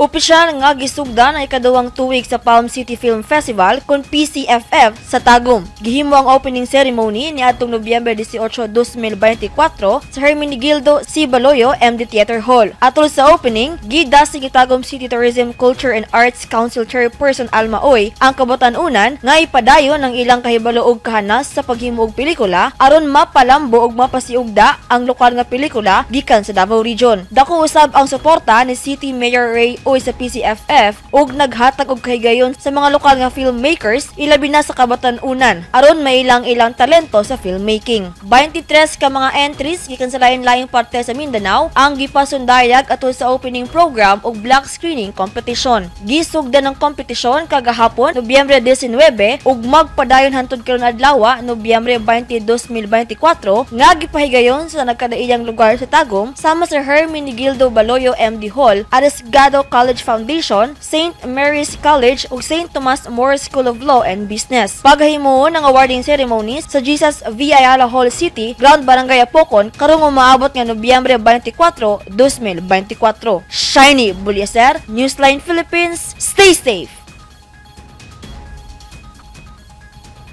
Opisyal nga gisugdan ang ikaduhang tuig sa Palm City Film Festival kon PCFF sa Tagum. Gihimo ang opening ceremony ni atong Nobyembre 18, 2024 sa Hermenegildo C. Baloyo MD Theater Hall. Atol sa opening, gidasig ni Tagum City Tourism, Culture and Arts Council Chairperson Alma Oy ang kabatan-unan nga ipadayon ang ilang kahibalo og kahanas sa paghimo og pelikula aron mapalambo ug mapasiugda ang lokal nga pelikula gikan sa Davao Region. Dako usab ang suporta ni City Mayor Ray Uy sa PCFF ug naghatag og kahigayon sa mga lokal nga filmmakers, ilabi na sa kabatan-unan, aron mailang ilang talento sa filmmaking. 23 ka mga entries gikan sa lain-laing parte sa Mindanao ang gipasundayag atol sa opening program ug block screening competition. Gisugdan ang kompetisyon kagahapon, Nobyembre 19, ug magpadayon hantod karon adlaw, Nobyembre 20, 2024, nga gipahigayon sa nagkadaiyang lugar sa Tagum sama sa Hermenegildo Baloyo MD Hall, Arrisgado College Foundation, St. Mary's College ug St. Thomas More School of Law and Business. Paghimuon ang awarding ceremonies sa Jesus V. Ayala Hall, City Ground, Barangay Apokon karong umaabot nga Nobyembre 24, 2024. Shiny Bulyaser, Newsline Philippines, stay safe!